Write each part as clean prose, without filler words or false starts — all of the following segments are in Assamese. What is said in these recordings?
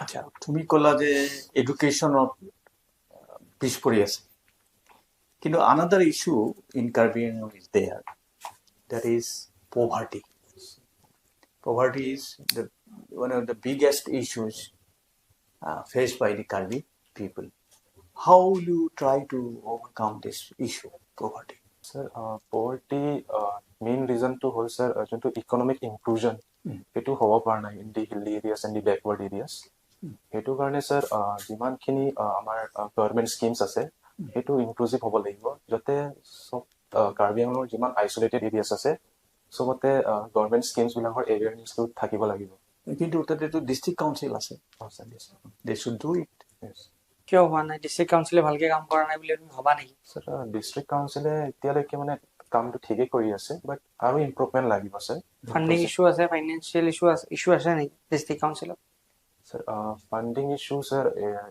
আচ্ছা, তুমি ক'লা যে এডুকেশ্যনত পিছ পৰি আছে, কিন্তু another issue in Karbi Anglong is there, that is poverty. Poverty is the one of the biggest issues faced by the Karbi people. How will you try to overcome this issue, poverty? Sir, poverty main ৰিজনটো হ'ল ছাৰ, যোনটো ইকনমিক ইনক্লুজন, সেইটো হ'ব পৰা নাই in the hilly areas and the backward areas. সেইটো কাৰণে ছাৰ, যিমানখিনি আমাৰ গভৰ্ণমেণ্ট স্কিমছ আছে, সেইটো ইনক্লুজিভ হ'ব লাগিব, যাতে চব কাৰ্বি আংলঙৰ যিমান আইচলেটেড এৰিয়াছ আছে, চবতে গভৰ্ণমেণ্ট স্কিমছবিলাকৰ এৱেৰনেছটো থাকিব লাগিব। কিন্তু তাতেতো ডিষ্ট্ৰিক্ট কাউন্সিল আছে। Sir. They should do it. কিয় হোৱা নাই? ডিষ্ট্ৰিক্ট কাউন্সিলে ভালকে কাম কৰা নাই বুলি তুমি ভাবা নেকি? ছাৰ, ডিষ্ট্ৰিক্ট কাউন্সিলে এতিয়ালৈকে মানে কামটো ঠিকেই কৰি আছে, বাট আৰু ইম্প্ৰুভমেণ্ট লাগিব ছাৰ। ফাণ্ডিং ইছ্যু আছে, ফাইনেন্সিয়েল ইছ্যু আছে নেকি ডিষ্ট্ৰিক্ট কাউন্সিলত? ছাৰ, ফাণ্ডিং ইছ্যু ছাৰ,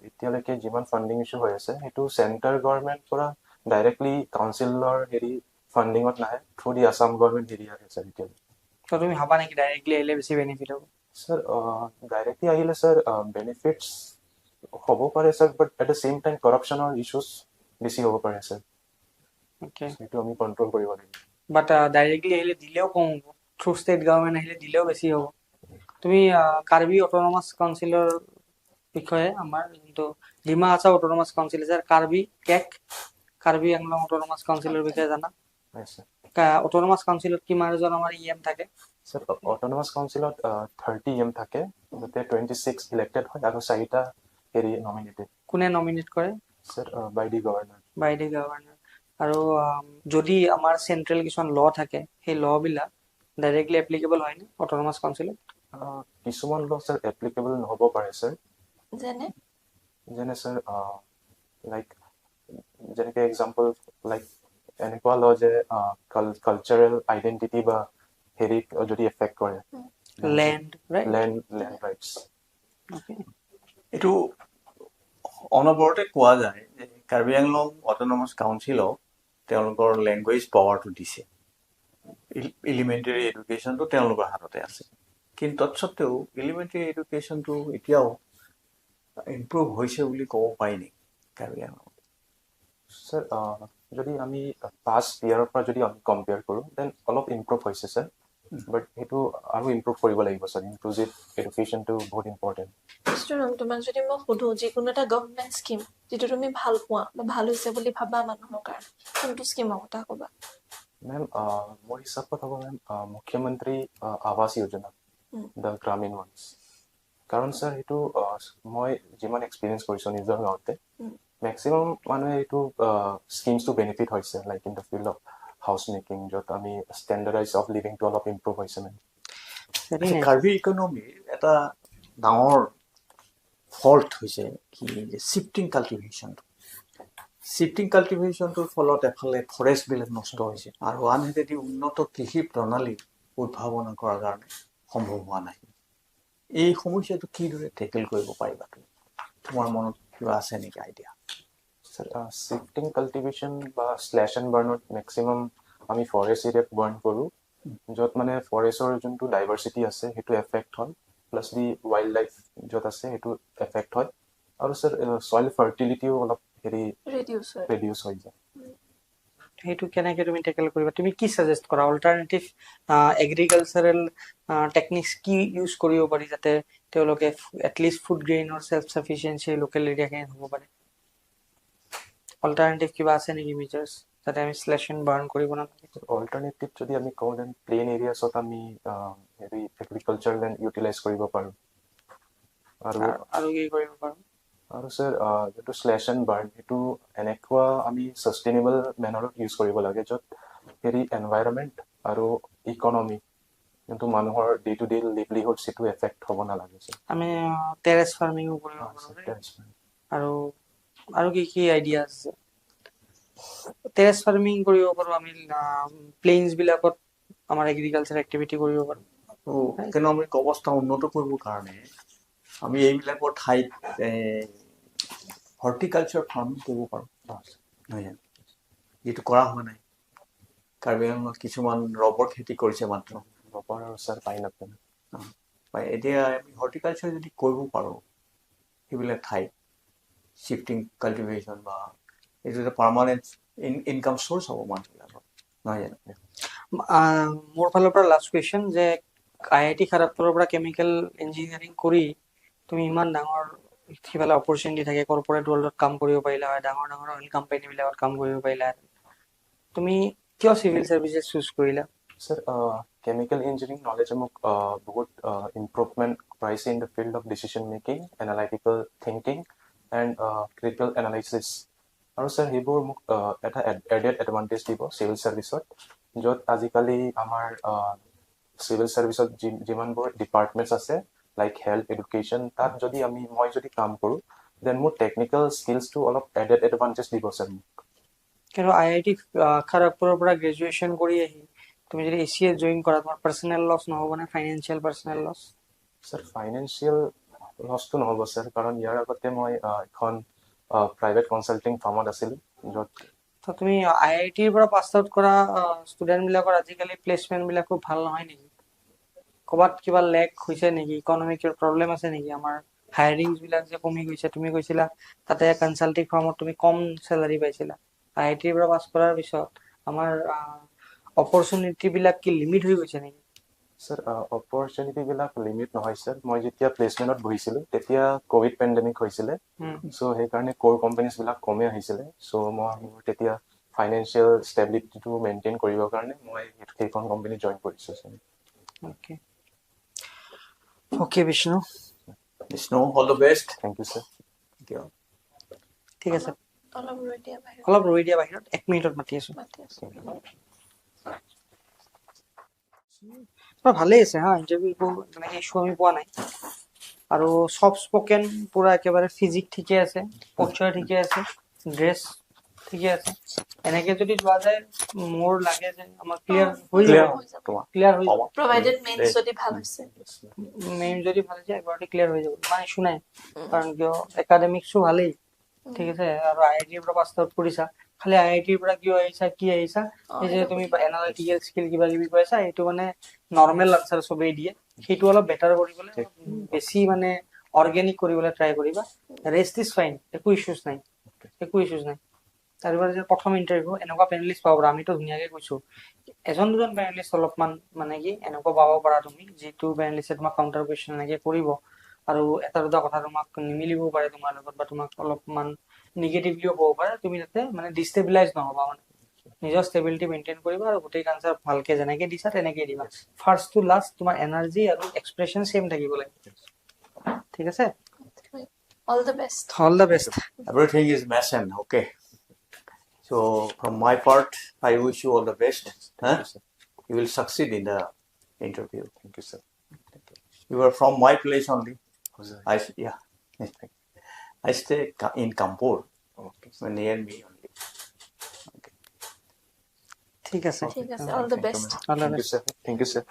এতিয়ালৈকে যিমান ফাণ্ডিং ইছ্যু হৈ আছে, সেইটো চেণ্ট্ৰেল গভৰ্ণমেণ্ট পৰা ডাইৰেক্টলি কাউন্সিলৰ হেৰি ফাণ্ডিঙত নাহে, থ্ৰু দি আছাম গভৰ্ণমেণ্ট হেৰি আহে ছাৰ এতিয়ালৈকে। ত তুমি ভাবা নেকি ডাইৰেক্টলি আহিলে বেছি বেনিফিট হ'ব? ছাৰ, ডাইৰেক্টলি আহিলে ছাৰ বেনিফিটছ হ'ব পাৰে sir, but at the same time কৰাপশ্যনৰ issues বেছি হ'ব পাৰে ছাৰ। সেইটো আমি কণ্ট্ৰল কৰিব লাগিব। বাট ডাইৰেক্টলি আহিলে দিলেও কম হ'ব, থ্ৰু ষ্টেট গভৰ্ণমেণ্ট আহিলে দিলেও বেছি হ'ব। তুমি কাৰ্বি অট'নমাছ কাউন্সিলৰ বিষয়ে, আমাৰ যোনটো ডিমা হাছাও অট'নমাছ কাউন্সিল আছে, কাৰ্বি কেক, কাৰ্বি আংলং অট'নমাছ কাউন্সিলৰ বিষয়ে জানা? হয় ছাৰ। অট'নমাছ কাউন্সিলত কিমান এজন আমাৰ ই এম থাকে? ছাৰ, অট'নমাছ কাউন্সিলত 30 ই এম থাকে, যাতে 26 ইলেক্টেড হয় আৰু চাৰিটা হেৰি নমিনেটেড। কোনে নমিনেট কৰে? Sir, by the governor. By the governor. আৰু যদি আমাৰ চেণ্ট্ৰেল কিছুমান ল থাকে, সেই ল বিলাক ডাইৰেক্টলি এপ্লিকেবল হয়নে অট'নমাছ কাউন্সিলত? কিছুমান ল ছাৰ এপ্লিকেবল নহ'ব পাৰে ছাৰ। যেনে? যেনে ছাৰ, লাইক যেনেকে এক্সাম্পল লাইক এনেকুৱা ল যে কালচাৰেল আইডেণ্টিটি বা হেৰিক যদি এফেক্ট কৰে। Land right. Land rights. এইটো অনবৰতে কোৱা যায় যে কাৰ্বি আংলং অট'নমাছ কাউন্সিলক তেওঁলোকৰ লেংগুৱেজ পাৱাৰটো দিছে, এলিমেণ্টেৰী এডুকেশ্যনটো তেওঁলোকৰ হাততে আছে, কিন্তু তৎসত্বেও এলিমেণ্টেৰী এডুকেশ্যনটো এতিয়াও ইম্প্ৰুভ হৈছে বুলি ক'ব পাৰি নেকি কাৰ্বি আংলঙত? ছাৰ, যদি আমি পাষ্ট ইয়েৰৰ পৰা যদি আমি কম্পেয়াৰ কৰোঁ, then অলপ ইম্প্ৰুভ হৈছে ছাৰ, বাট সেইটো আৰু ইম্প্ৰুভ কৰিব লাগিব ছাৰ। ইনক্লুজিভ এডুকেশ্যনটো বহুত ইম্পৰ্টেণ্ট। মিষ্টাৰ, তোমাক যদি মই সোধো, যিকোনো এটা গভমেণ্ট স্কিম যিটো তুমি ভাল পোৱা বা ভাল হৈছে বুলি ভাবা মানুহৰ কাৰণে, কোনটো স্কিমৰ কথা ক'বা? মেম, মোৰ হিচাপত হ'ব মেম মুখ্যমন্ত্ৰী আৱাস যোজনা, the গ্ৰামীণ ওৱানছ। কাৰণ ছাৰ, সেইটো মই যিমান এক্সপিৰিয়েঞ্চ কৰিছোঁ নিজৰ গাঁৱতে, মেক্সিমাম মানুহে এইটো স্কিমছটো বেনিফিট হৈছে, like in the field of house making, য'ত আমি ষ্টেণ্ডাৰ্ডাইজ অফ লিভিংটো অলপ ইম্প্ৰুভ হৈছে মেম। কাৰ্বি ইকনমিৰ এটা ডাঙৰ ফল্ট হৈছে কি যে শ্বিফটিং কাল্টিভেশ্যনটো। শ্বিফটিং কাল্টিভেশ্যনটোৰ ফলত এফালে ফৰেষ্টবিলাক নষ্ট হৈছে আৰু আনহাতেদি উন্নত কৃষি প্ৰণালী উদ্ভাৱন কৰাৰ কাৰণে সম্ভৱ হোৱা নাই। এই সমস্যাটো কিদৰে টেকেল কৰিব পাৰিবা তুমি? তোমাৰ মনত কিবা আছে নেকি আইডিয়া? ছাৰ, শ্বিফটিং কাল্টিভেশ্যন বা শ্লেছ এণ্ড বাৰ্ণত মেক্সিমাম আমি ফৰেষ্ট এৰিয়াত বাৰ্ণ কৰোঁ, য'ত মানে ফৰেষ্টৰ যোনটো ডাইভাৰ্চিটি আছে সেইটো এফেক্ট হয়, প্লাছ দি ৱাইল্ড লাইফ য'ত আছে সেইটো এফেক্ট হয়, আৰু ছাৰ চইল ফাৰ্টিলিটিও অলপ হেৰি ৰিডিউচ হয়। ৰেডিউচ হৈ যায়। সেইটো কেনেকে তুমি টেকেল কৰিবা? তুমি কি ছাজেষ্ট কৰা, অল্টাৰনেটিভ এগ্ৰিকালচাৰেল টেকনিক্স কি ইউজ কৰিব পাৰি, যাতে তেওঁলোকে এটলিষ্ট ফুড গ্ৰেইনৰ চেল্ফ চাফিচিয়েঞ্চি লোকেল এৰিয়াখিনিত হ'ব পাৰে? অল্টাৰনেটিভ কিবা আছে নেকি মেজাৰ্ছ, যাতে আমি শ্লেছ এণ্ড বাৰ্ণ কৰিব নালাগে? অল্টাৰনেটিভ যদি আমি কওঁ, then plain এৰিয়াছত আমি হেৰি এগ্ৰিকালচাৰ লেণ্ড ইউটিলাইজ কৰিব পাৰোঁ আৰু আৰু কি কৰিব পাৰোঁ? আৰু ছাৰ, যোনটো শ্লেছ এণ্ড বাৰ্ণ, সেইটো এনেকুৱা আমি ছাষ্টেইনেবল মেনাৰত ইউজ কৰিব লাগে, য'ত হেৰি এনভাইৰমেণ্ট আৰু ইকনমি, যোনটো মানুহৰ ডে টু ডে লিভলিহুড, সেইটো এফেক্ট হ'ব নালাগে ছাৰ। আমি টেৰেছ ফাৰ্মিঙো কৰিব পাৰোঁ, right? আৰু আৰু কি কি আইডিয়া আছে? টেৰেছ ফাৰ্মিং কৰিব পাৰোঁ আমি, প্লেইনছ বিলাকত আমাৰ এগ্ৰিকালচাৰ এক্টিভিটি কৰিব পাৰোঁ। আৰু ইকনমিক অৱস্থা উন্নত কৰিবৰ কাৰণে আমি এইবিলাকৰ ঠাইত হৰ্টিকালচাৰ ফাৰ্মিং কৰিব পাৰোঁ, নহয় জানো? যিটো কৰা হোৱা নাই। কাৰ্বি আংলঙত কিছুমান ৰবৰ খেতি কৰিছে মাত্ৰ। ৰবৰ আৰু ছাৰ পাইনএপল। বা এতিয়া আমি হৰ্টিকালচাৰ যদি কৰিব পাৰোঁ, সেইবিলাক ঠাইত শ্বিফটিং কাল্টিভেশ্যন বা এইটো এটা পাৰ্মানেণ্ট ইনকাম চ'ৰ্চ হ'ব মানুহবিলাকৰ, নহয় জানো? মোৰ ফালৰ পৰা লাষ্ট কুৱেশ্যন যে আইআইটি খড়গপুৰৰ পৰা কেমিকেল ইঞ্জিনিয়াৰিং কৰি তুমি ইমান ডাঙৰ সিফালে অপৰচুনিটি থাকে, কৰ্পৰেট ৱৰ্ল্ডত কাম কৰিব পাৰিলা হয়, ডাঙৰ ডাঙৰ অইল কোম্পানীবিলাকত কাম কৰিব পাৰিলা, তুমি কিয় চিভিল চাৰ্ভিচেছ চুজ কৰিলা? ছাৰ, কেমিকেল ইঞ্জিনিয়াৰিং নলেজে মোক বহুত ইম্প্ৰুভমেণ্ট কৰাইছে in the field of decision making, analytical thinking and critical analysis. আৰু ছাৰ, সেইবোৰ মোক এটা এডেড এডভান্টেজ দিব চিভিল চাৰ্ভিচত, য'ত আজিকালি আমাৰ চিভিল চাৰ্ভিচত যিমানবোৰ ডিপাৰ্টমেণ্টছ আছে, লাইক হেল্থ, এডুকেশ্যন, তাত যদি মই যদি কাম কৰোঁ, then মোৰ টেকনিকেল স্কিলছটো অলপ এডেড এডভান্টেজ দিব ছাৰ মোক। কিন্তু আইআইটি খড়গপুৰৰ পৰা গ্ৰেজুৱেশ্যন কৰি আহি তুমি যদি এচিএছ জইন কৰা, তোমাৰ পাৰ্চনেল লছ নহ'ব নে? Financial, personal loss? Sir, financial লছটো নহ'ব ছাৰ, কাৰণ ইয়াৰ আগতে মই এখন প্ৰাইভেট কনচাল্টিং ফাৰ্মত আছিলোঁ, য'ত ত তুমি আইআইটিৰ পৰা পাছ আউট কৰা ষ্টুডেণ্ট বিলাকৰ আজিকালি প্লেচমেণ্ট বিলাক খুব ভাল নহয় নেকি? ক'ৰবাত কিবা লেক হৈছে নেকি? ইকনমিক প্ৰব্লেম আছে নেকি? আমাৰ হায়াৰিং বিলাক যে কমি গৈছে, তুমি কৈছিলা তাতে কনচাল্টিং ফাৰ্মত তুমি কম চেলাৰী পাইছিলা। আইআইটিৰ পৰা পাছ কৰাৰ পিছত আমাৰ অপৰচুনিটি বিলাক কি লিমিট হৈ গৈছে নেকি? ছাৰ, অপৰচুনিটিবিলাক লিমিট নহয় ছাৰ। মই যেতিয়া প্লেচমেণ্টত বহিছিলোঁ, তেতিয়া ক'ভিড পেণ্ডেমিক হৈছিলে। চ' সেইকাৰণে ক'ৰ কোম্পানীজবিলাক কমেই আহিছিলে। চ' মই মোৰ তেতিয়া ফাইনেন্সিয়েল ষ্টেবিলিটিটো মেইনটেইন কৰিবৰ কাৰণে মই সেইখন কোম্পানী জইন কৰিছোঁ sir. Okay, Bishnu. Bishnu, all the best. Thank you, sir. ঠিক আছে। অলপ ৰৈ দিয়া বাহিৰত। অলপ ৰৈ দিয়া বাহিৰত, এক মিনিটত মাতি আছো। মাতি আছো। তোমাৰ ভালেই আছে। হা, ইণ্টাৰভিউ একো তেনেকে ইছ্যু আমি পোৱা নাই। আৰু চফ্ট স্পকেন পুৰা একেবাৰে, ফিজিক ঠিকে আছে, পশ্চাৰ ঠিকে আছে, ড্ৰেছ ঠিকে আছে। এনেকে যদি যোৱা যায়, মোৰ লাগে যে আমাৰ ক্লিয়াৰ হৈ ক্লিয়াৰ যাব। হৈ যাব। তোমাৰ ক্লিয়াৰ হৈ যাব। প্ৰভাইডেড মেইনছ যদি ভাল হৈছে। মেইন যদি ভাল হৈছে, এবাৰতে ক্লিয়াৰ হৈ যাব, ইমান ইছ্যু নাই। কাৰণ কিয়, একাডেমিক্সো ভালেই, ঠিক আছে। আৰু আইআইটিৰ পৰা পাছ আউট কৰিছা, খালি আইআইটিৰ পৰা কিয় আহিছা, কি আহিছা, এই যে সেইটো তুমি সুধিব। এনালিটিকেল স্কিল কিবা কিবি কৈ আছা, সেইটো মানে নৰ্মেল আনচাৰ চবেই দিয়ে। সেইটো অলপ বেটাৰ কৰিবলৈ, বেছি মানে অৰ্গেনিক কৰিবলৈ ট্ৰাই কৰিবা। Rest is fine, একো ইছ্যুজ নাই, একো ইছ্যুজ নাই। তাৰপিছত যে প্ৰথম ইণ্টাৰভিউ, এনেকুৱা পেনেলিষ্ট পাব পাৰা, আমিতো ধুনীয়াকে কৈছো। এজন দুজন পেনেলিষ্ট অলপমান মানে কি এনেকুৱা পাব পাৰা তুমি, যিটো পেনেলিষ্টে তোমাক কাউণ্টাৰ কুৱেশ্যন এনেকে কৰিব আৰু এটা দুটা কথা তোমাক নিমিলিবও পাৰে তোমাৰ লগত বা তোমাক অলপমান নিগেটিভলিও ক'ব পাৰে। তুমি তাতে মানে ডিষ্টেবিলাইজ নহ'বা, মানে নিজৰ ষ্টেবিলিটি মেইনটেইন কৰিবা আৰু গোটেই আনচাৰ ভালকে যেনেকে দিছা তেনেকে দিবা। ফাৰ্ষ্ট টু লাষ্ট তোমাৰ এনাৰ্জি আৰু এক্সপ্ৰেছন ছেম থাকিব লাগে, ঠিক আছে? All the best. All the best. Everything is machine, okay? So from my part, I wish you all the best. Huh? You will succeed in the interview. Thank you, sir. You are from my place only. I, yeah, I stay in Kampur, near me only. Okay. ঠিক আছে। ঠিক আছে, all the best. All the Thank you, best. sir. Thank you, sir.